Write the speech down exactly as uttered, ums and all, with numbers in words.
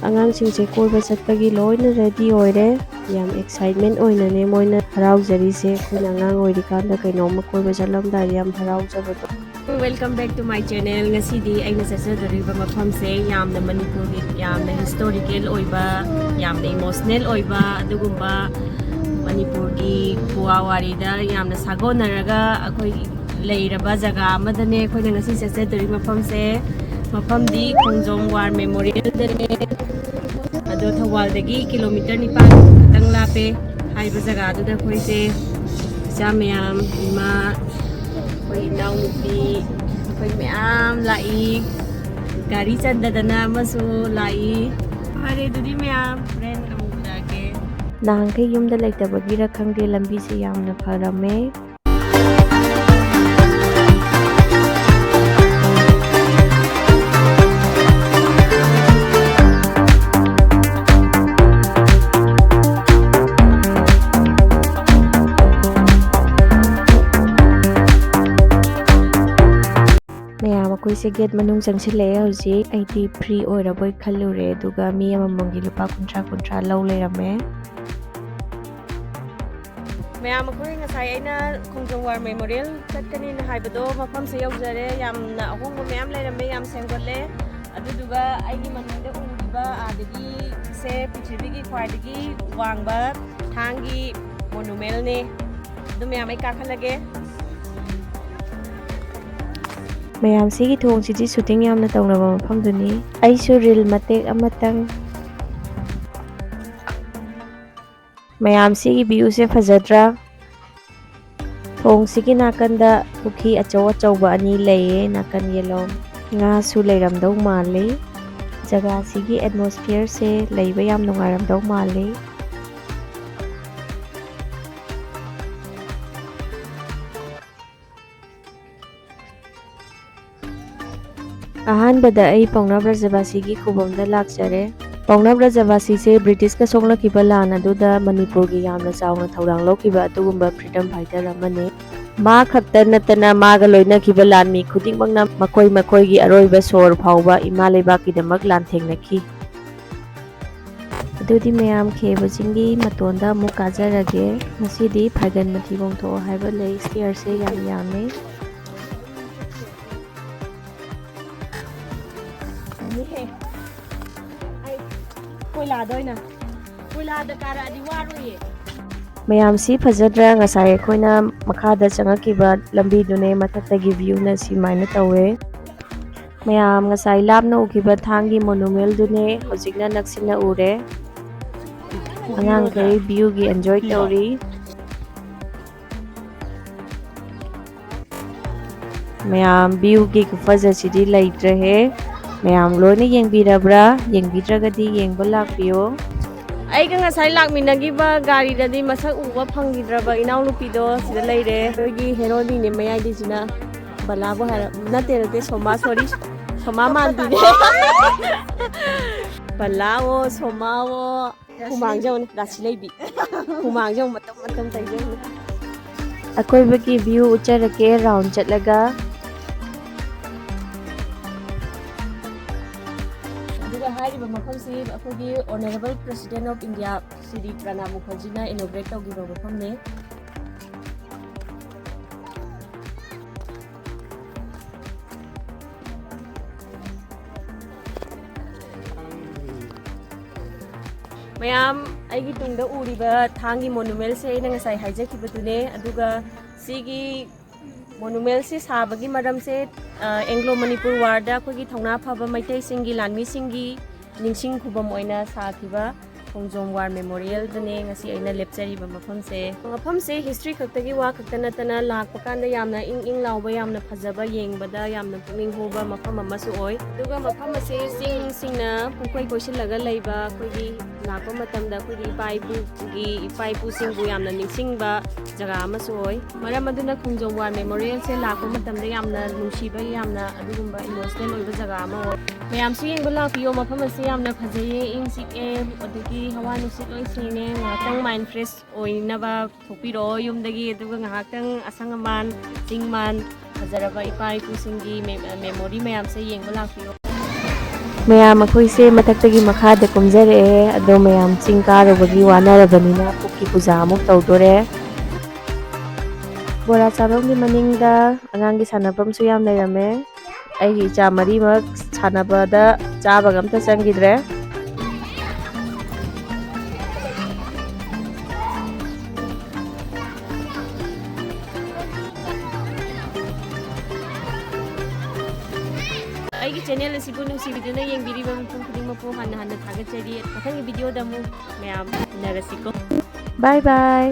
ꯑꯉꯥꯡꯁꯤꯡꯁꯦ ꯀꯣꯏꯕ ꯆꯠꯄꯒꯤ ꯂꯣꯏꯅ ꯔꯦꯗꯤ ꯑꯣꯏꯔꯦ꯫ ꯌꯥꯝ ꯑꯦꯛꯁꯥꯏꯠꯃꯦꯟ ꯑꯣꯏꯅꯅꯦ ꯃꯣꯏꯅ ꯍꯔꯥꯎꯖꯔꯤꯁꯦ꯫ ꯑꯩꯈꯣꯏꯅ ꯑꯉꯥꯡ ꯑꯣꯏꯔꯤꯀꯥꯟꯗ ꯀꯩꯅꯣꯝꯃ ꯀꯣꯏꯕ ꯆꯠꯂꯝꯗꯥꯏꯗ ꯌꯥꯝ ꯍꯔꯥꯎꯖꯕꯗꯣ꯫ Welcome back to my channel. ꯉꯁꯤꯗꯤ ꯑꯩꯅ ꯆꯠꯆꯗꯣꯔꯤꯕ ꯃꯐꯝꯁꯦ ꯌꯥꯝꯅ ꯃꯅꯤꯄꯨꯔꯒꯤ ꯌꯥꯝꯅ ꯍꯤꯁꯇꯣꯔꯤꯀꯦꯜ ꯑꯣꯏꯕ, ꯌꯥꯝꯅ ꯏꯃꯣꯁꯅꯦꯜ ꯑꯣꯏꯕ ꯑꯗꯨꯒꯨꯝꯕ ꯃꯅꯤꯄꯨꯔꯒꯤ ꯄꯨꯋꯥ ꯋꯥꯔꯤꯗ ꯌꯥꯝꯅ ꯁꯥꯒꯣꯟꯅꯔꯒ ꯑꯩꯈꯣꯏꯒꯤ ꯂꯩꯔꯕ ꯖꯒꯥ ꯑꯃꯗꯅꯦ ꯑꯩꯈꯣꯏꯅ ꯉꯁꯤ ꯆꯠꯆꯗꯣꯔꯤ ꯃꯐꯝꯁꯦ꯫ ꯃꯐꯝꯗꯤ ꯈꯣꯡꯖꯣꯝ ꯋꯥꯔ ꯃꯦꯃꯣꯔꯤꯌꯦꯜꯗꯅꯦ꯫ ꯑꯗꯣ ꯊꯧꯕꯥꯜꯗꯒꯤ ꯀꯤꯂꯣꯃꯤꯇꯔ ꯅꯤꯄꯥꯟ ꯈꯛꯇꯪ ꯂꯥꯞꯄꯦ꯫ ꯍꯥꯏꯔꯤꯕ ꯖꯒꯥꯗꯨꯗ ꯑꯩꯈꯣꯏꯁꯦ ꯏꯆꯥ ꯃꯌꯥꯝ, ꯏꯃꯥ, ꯑꯩꯈꯣꯏ ꯏꯅꯥꯎꯅꯨꯄꯤ, ꯑꯩꯈꯣꯏ ꯃꯌꯥꯝ ꯂꯥꯛꯏ꯫ ꯒꯥꯔꯤ ꯆꯟꯗꯗꯅ ꯑꯃꯁꯨ ꯂꯥꯛꯏ꯫ ꯐꯔꯦ, ꯑꯗꯨꯗꯤ ꯃꯌꯥꯝ ꯍꯣꯔꯦꯟ ꯑꯃꯨꯛ ꯎꯅꯔꯒꯦ꯫ ꯅꯍꯥꯟꯈꯩ ꯌꯨꯝꯗ ꯂꯩꯇꯕꯒꯤꯔ ꯈꯪꯗꯦ, ꯂꯝꯕꯤꯁꯦ ꯌꯥꯝꯅ ꯐꯔꯝꯃꯦ꯫ ꯃꯌꯥꯝ, ꯑꯩꯈꯣꯏꯁꯦ ꯒꯦꯠ ꯃꯅꯨꯡ ꯆꯪꯁꯤꯜꯂꯛꯑꯦ ꯍꯧꯖꯤꯛ꯫ ꯑꯩꯗꯤ ꯐ꯭ꯔꯤ ꯑꯣꯏꯔꯕꯣꯏ ꯈꯜꯂꯨꯔꯦ, ꯑꯗꯨꯒ ꯃꯤ ꯑꯃꯃꯝꯒꯤ ꯂꯨꯄꯥ ꯀꯨꯟꯊ꯭ꯔꯥ ꯀꯨꯟꯊ꯭ꯔꯥ ꯂꯧ ꯂꯩꯔꯝꯃꯦ꯫ ꯃꯌꯥꯝ, ꯑꯩꯈꯣꯏ ꯉꯁꯥꯏ ꯑꯩꯅ ꯈꯣꯡꯖꯣꯝ ꯋꯥꯔ ꯃꯦꯃꯣꯔꯤꯌꯦꯜ ꯆꯠꯀꯅꯤꯅ ꯍꯥꯏꯕꯗꯣ ꯃꯐꯝꯁꯦ ꯌꯧꯖꯔꯦ꯫ ꯌꯥꯝꯅ ꯑꯍꯣꯡꯕ ꯃꯌꯥꯝ ꯂꯩꯔꯝꯃꯦ, ꯌꯥꯝ ꯁꯦꯝꯒꯠꯂꯦ꯫ ꯑꯗꯨꯗꯨꯒ ꯑꯩꯒꯤ ꯃꯅꯤꯡꯗ ꯎꯔꯤꯕ ꯑꯥꯗꯒꯤ ꯁꯦ ꯄ꯭ꯔꯤꯊꯤꯕꯤꯒꯤ ꯈ꯭ꯋꯥꯏꯗꯒꯤ ꯋꯥꯡꯕ ꯊꯥꯡꯒꯤ ꯃꯣꯅꯨꯃꯦꯟꯅꯦ꯫ ꯑꯗꯨ ꯃꯌꯥꯝ ꯑꯩ ꯀꯥꯈꯠꯂꯒꯦ꯫ ꯃꯌꯥꯝ, ꯁꯤꯒꯤ ꯊꯣꯡꯁꯤꯗꯤ ꯁꯨꯇꯤꯡ ꯌꯥꯝꯅ ꯇꯧꯅꯕ ꯃꯐꯝꯗꯨꯅꯤ꯫ ꯑꯩꯁꯨ ꯔꯤꯜ ꯃꯇꯦꯛ ꯑꯃꯇꯪ꯫ ꯃꯌꯥꯝ, ꯁꯤꯒꯤ ꯚ꯭ꯌꯨꯁꯦ ꯐꯖꯗ꯭ꯔꯥ? ꯊꯣꯡꯁꯤꯒꯤ ꯅꯥꯀꯟꯗ ꯄꯨꯈ꯭ꯔꯤ ꯑꯆꯧ ꯑꯆꯧꯕ ꯑꯅꯤ ꯂꯩꯌꯦ, ꯅꯥꯀꯟ ꯌꯦꯠꯂꯣꯝ꯫ ꯉꯥꯁꯨ ꯂꯩꯔꯝꯗꯧ ꯃꯥꯜꯂꯤ꯫ ꯖꯒꯥꯁꯤꯒꯤ ꯑꯦꯠꯃꯣꯁꯐꯤꯌꯔꯁꯦ ꯂꯩꯕ ꯌꯥꯝ ꯅꯨꯡꯉꯥꯏꯔꯝꯗꯧ ꯃꯥꯜꯂꯤ꯫ ꯑꯍꯥꯟꯕꯗ ꯑꯩ ꯄꯥꯎꯅꯥ ꯕ꯭ꯔꯖꯕꯥꯁꯤꯒꯤ ꯈꯨꯕꯝꯗ ꯂꯥꯛꯆꯔꯦ꯫ ꯄꯥꯎꯅꯥ ꯕ꯭ꯔꯖꯕꯥꯁꯤꯁꯦ ꯕ꯭ꯔꯤꯇꯤꯁꯀ ꯁꯣꯛꯅꯈꯤꯕ ꯂꯥꯟ ꯑꯗꯨꯗ ꯃꯅꯤꯄꯨꯔꯒꯤ ꯌꯥꯝꯅ ꯆꯥꯎꯅ ꯊꯧꯗꯥꯡ ꯂꯧꯈꯤꯕ ꯑꯗꯨꯒꯨꯝꯕ ꯐ꯭ꯔꯤꯗꯝ ꯐꯥꯏꯇꯔ ꯑꯃꯅꯤ꯫ ꯃꯥ ꯈꯛꯇ ꯅꯠꯇꯅ ꯃꯥꯒ ꯂꯣꯏꯅꯈꯤꯕ ꯂꯥꯟꯃꯤ ꯈꯨꯗꯤꯡꯃꯛꯅ ꯃꯈꯣꯏ ꯃꯈꯣꯏꯒꯤ ꯑꯔꯣꯏꯕ ꯁꯣꯔ ꯐꯥꯎꯕ ꯏꯃꯥ ꯂꯩꯕꯥꯛꯀꯤꯗꯃꯛ ꯂꯥꯟꯊꯦꯡꯅꯈꯤ꯫ ꯑꯗꯨꯗꯤ ꯃꯌꯥꯝ ꯈꯦꯕ ꯆꯤꯡꯒꯤ ꯃꯇꯣꯟꯗ ꯑꯃꯨꯛ ꯀꯥꯖꯔꯒꯦ꯫ ꯉꯁꯤꯗꯤ ꯐꯥꯏꯒꯟ ꯃꯊꯤꯕꯣꯡ ꯊꯣꯛꯑꯣ ꯍꯥꯏꯕ ꯂꯩ, ꯁ꯭ꯇꯤꯌꯔꯁꯦ ꯌꯥꯝ ꯌꯥꯝꯃꯤ꯫ ꯀꯣꯏꯂꯥꯗ ꯑꯣꯏꯅ, ꯀꯣꯏꯂꯥꯗ ꯀꯥꯔꯛꯑꯗꯤ ꯋꯥꯔꯣꯏꯌꯦ꯫ ꯃꯌꯥꯝꯁꯤ ꯐꯖꯗ꯭ꯔꯥ? ꯉꯁꯥꯏ ꯑꯩꯈꯣꯏꯅ ꯃꯈꯥꯗ ꯆꯪꯉꯛꯈꯤꯕ ꯂꯝꯕꯤꯗꯨꯅꯦ, ꯃꯊꯛꯇꯒꯤ ꯚ꯭ꯌꯨꯅ ꯁꯤꯃꯥꯏꯅ ꯇꯧꯋꯦ꯫ ꯃꯌꯥꯝ ꯉꯁꯥꯏ ꯂꯥꯞꯅ ꯎꯈꯤꯕ ꯊꯥꯡꯒꯤ ꯃꯣꯅꯨꯃꯦꯟꯗꯨꯅꯦ ꯍꯧꯖꯤꯛꯅ ꯅꯛꯁꯤꯟꯅ ꯎꯔꯦ꯫ ꯑꯉꯥꯡꯈꯩ ꯚ꯭ꯌꯨꯒꯤ ꯑꯦꯟꯖꯣꯏ ꯇꯧꯔꯤ꯫ ꯃꯌꯥꯝ ꯚ꯭ꯌꯨꯒꯤ ꯈꯨꯐꯖꯁꯤꯗꯤ ꯂꯩꯇ꯭ꯔꯦꯍꯦ꯫ ꯃꯌꯥꯝ ꯂꯣꯏꯅ ꯌꯦꯡꯕꯤꯔꯕ꯭ꯔꯥ? ꯌꯦꯡꯕꯤꯗ꯭ꯔꯒꯗꯤ ꯌꯦꯡꯕ ꯂꯥꯛꯄꯤꯌꯣ꯫ ꯑꯩꯒ ꯉꯁꯥꯏ ꯂꯥꯛꯃꯤꯟꯅꯈꯤꯕ ꯒꯥꯔꯤꯗꯗꯤ ꯃꯁꯛ ꯎꯕ ꯐꯪꯈꯤꯗ꯭ꯔꯕ ꯏꯅꯥꯎꯅꯨꯄꯤꯗꯣ ꯁꯤꯗ ꯂꯩꯔꯦ꯫ ꯑꯩꯈꯣꯏꯒꯤ ꯍꯦꯔꯣꯅꯤꯅꯦ ꯃꯌꯥꯏꯗꯩꯁꯤꯅ꯫ ꯕꯂꯥꯕꯨ ꯍꯥꯏꯔ-, ꯅꯠꯇꯦ, ꯅꯠꯇꯦ, ꯁꯣꯃꯥ, ꯁꯣꯔꯤ꯫ ꯁꯣꯃꯥ ꯃꯥꯟꯕꯤꯅꯦ꯫ ꯕꯂꯥꯋꯣ, ꯁꯣꯃꯥꯋꯣ꯫ ꯍꯨꯃꯥꯡꯁꯦ ꯌꯦꯡꯉꯨꯅꯦ, ꯔꯥꯁꯤ ꯂꯩꯕꯤ꯫ ꯍꯨꯃꯥꯡꯁꯦ ꯑꯃꯨꯛ ꯃꯇꯝ ꯃꯇꯝ ꯇꯩꯖꯩ꯫ ꯑꯀꯣꯏꯕꯒꯤ ꯚ꯭ꯌꯨ ꯎꯠꯆꯔꯛꯀꯦ ꯔꯥꯎꯟ ꯆꯠꯂꯒ꯫ ꯑꯗꯨꯒ ꯍꯥꯏꯔꯤꯕ ꯃꯐꯝꯁꯤ ꯑꯩꯈꯣꯏꯒꯤ Honourable President of India Shri Pranab ꯃꯨꯈꯔꯖꯤꯅ ꯏꯅꯣꯒ꯭ꯔꯦꯠ ꯇꯧꯈꯤꯕ ꯃꯐꯝꯅꯤ꯫ ꯃꯌꯥꯝ, ꯑꯩꯒꯤ ꯇꯨꯡꯗ ꯎꯔꯤꯕ ꯊꯥꯡꯒꯤ ꯃꯣꯅꯨꯃꯦꯟꯁꯦ ꯑꯩꯅ ꯉꯁꯥꯏ ꯍꯥꯏꯖꯈꯤꯕꯗꯨꯅꯦ꯫ ꯑꯗꯨꯒ ꯁꯤꯒꯤ ꯃꯣꯅꯨꯃꯦꯟꯁꯤ ꯁꯥꯕꯒꯤ ꯃꯔꯝꯁꯦ, ꯑ, ꯑꯦꯡꯒ꯭ꯂꯣ ꯃꯅꯤꯄꯨꯔ ꯋꯥꯔꯗ ꯑꯩꯈꯣꯏꯒꯤ ꯊꯧꯅꯥ ꯐꯕ ꯃꯩꯇꯩꯁꯤꯡꯒꯤ, ꯂꯥꯟꯃꯤꯁꯤꯡꯒꯤ ꯅꯤꯡꯁꯤꯡ ꯈꯨꯕꯝ ꯑꯣꯏꯅ ꯁꯥꯈꯤꯕ ꯈꯣꯡꯖꯣꯝ ꯋꯥꯔ ꯃꯦꯃꯣꯔꯤꯌꯦꯜꯗꯅꯦ ꯉꯁꯤ ꯑꯩꯅ ꯂꯦꯞꯆꯔꯤꯕ ꯃꯐꯝꯁꯦ꯫ ꯃꯐꯝꯁꯦ ꯍꯤꯁꯇ꯭ꯔꯤ ꯈꯛꯇꯒꯤ ꯋꯥ ꯈꯛꯇ ꯅꯠꯇꯅ, ꯂꯥꯛꯄ ꯀꯥꯟꯗ ꯌꯥꯝꯅ ꯏꯪ ꯏꯪ ꯂꯥꯎꯕ, ꯌꯥꯝꯅ ꯐꯖꯕ, ꯌꯦꯡꯕꯗ ꯌꯥꯝꯅ ꯄꯨꯛꯅꯤꯡ ꯍꯨꯕ ꯃꯐꯝ ꯑꯃꯁꯨ ꯑꯣꯏ꯫ ꯑꯗꯨꯒ ꯃꯐꯝ ꯑꯁꯤ ꯆꯤꯡꯁꯤꯡꯅ ꯄꯨꯡꯀꯣꯏ ꯀꯣꯏꯁꯤꯜꯂꯒ ꯂꯩꯕ, ꯑꯩꯈꯣꯏꯒꯤ ꯂꯥꯛꯄ ꯃꯇꯝꯗ ꯑꯩꯈꯣꯏꯒꯤ ꯏꯄꯥ ꯏꯄꯨꯒꯤ, ꯏꯄꯥ ꯏꯄꯨꯁꯤꯡꯕꯨ ꯌꯥꯝꯅ ꯅꯤꯡꯁꯤꯡꯕ ꯖꯒꯥ ꯑꯃꯁꯨ ꯑꯣꯏ꯫ ꯃꯔꯝ ꯑꯗꯨꯅ ꯈꯣꯡꯖꯣꯝ ꯋꯥꯔ ꯃꯦꯃꯣꯔꯤꯌꯦꯜꯁꯦ ꯂꯥꯛꯄ ꯃꯇꯝꯗ ꯌꯥꯝꯅ ꯅꯨꯡꯁꯤꯕ, ꯌꯥꯝꯅ ꯑꯗꯨꯒꯨꯝꯕ ꯏꯃꯣꯁꯅꯦꯜ ꯑꯣꯏꯕ ꯖꯒꯥ ꯑꯃ ꯑꯣꯏ꯫ ꯃꯌꯥꯝꯁꯨ ꯌꯦꯡꯕ ꯂꯥꯛꯄꯤꯌꯣ, ꯃꯐꯝ ꯑꯁꯤ ꯌꯥꯝꯅ ꯐꯖꯩꯌꯦ, ꯏꯪ ꯆꯤꯛꯑꯦ, ꯑꯗꯒꯤ ꯍꯋꯥ ꯅꯨꯡꯁꯤꯠ ꯂꯣꯏ ꯁꯦꯡꯉꯦ꯫ ꯉꯥꯏꯍꯥꯛꯇꯪ ꯃꯥꯏꯟ ꯐ꯭ꯔꯦꯁ ꯑꯣꯏꯅꯕ ꯊꯣꯛꯄꯤꯔꯛꯑꯣ ꯌꯨꯝꯗꯒꯤ, ꯑꯗꯨꯒ ꯉꯥꯏꯍꯥꯛꯇꯪ ꯑꯁꯪ ꯑꯃꯥꯟ, ꯆꯤꯡ ꯃꯥꯟ, ꯐꯖꯔꯕ ꯏꯄꯥ ꯏꯄꯨꯁꯤꯡꯒꯤ ꯃꯦ-, ꯃꯦꯃꯣꯔꯤ ꯃꯌꯥꯝꯁꯦ ꯌꯦꯡꯕ ꯂꯥꯛꯄꯤꯌꯣ꯫ ꯃꯌꯥꯝ, ꯑꯩꯈꯣꯏꯁꯦ ꯃꯊꯛꯇꯒꯤ ꯃꯈꯥꯗ ꯀꯨꯝꯖꯔꯛꯑꯦ꯫ ꯑꯗꯣ ꯃꯌꯥꯝ ꯆꯤꯡ ꯀꯥꯔꯨꯕꯒꯤ ꯋꯥꯅꯔꯕꯅꯤꯅ ꯀꯨꯛꯀꯤ ꯄꯨꯖꯥ ꯑꯃꯨꯛ ꯇꯧꯗꯣꯔꯦ꯫ ꯕꯣꯔꯥ ꯆꯥꯐꯝꯒꯤ ꯃꯅꯤꯡꯗ ꯑꯉꯥꯡꯒꯤ ꯁꯥꯟꯅꯐꯝꯁꯨ ꯌꯥꯝ ꯂꯩꯔꯝꯃꯦ꯫ ꯑꯩꯒꯤ ꯏꯆꯥ ꯃꯔꯤꯃꯛ ꯁꯥꯟꯅꯕꯗ ꯆꯥꯕꯒ ꯑꯝꯇ ꯆꯪꯈꯤꯗ꯭ꯔꯦ꯫ ꯑꯩꯒꯤ ꯆꯦꯅꯦꯜ ꯑꯁꯤꯕꯨ ꯅꯨꯡꯁꯤꯕꯤꯗꯨꯅ ꯌꯦꯡꯕꯤꯔꯤꯕ ꯃꯤꯄꯨꯝ ꯈꯨꯗꯤꯡꯃꯛꯄꯨ ꯍꯟꯅ ꯍꯟꯅ ꯊꯥꯒꯠꯆꯔꯤ꯫ ꯃꯊꯪꯒꯤ ꯚꯤꯗꯤꯑꯣꯗ ꯑꯃꯨꯛ ꯃꯌꯥꯝ ꯎꯅꯔꯁꯤꯀꯣ꯫ Bye bye.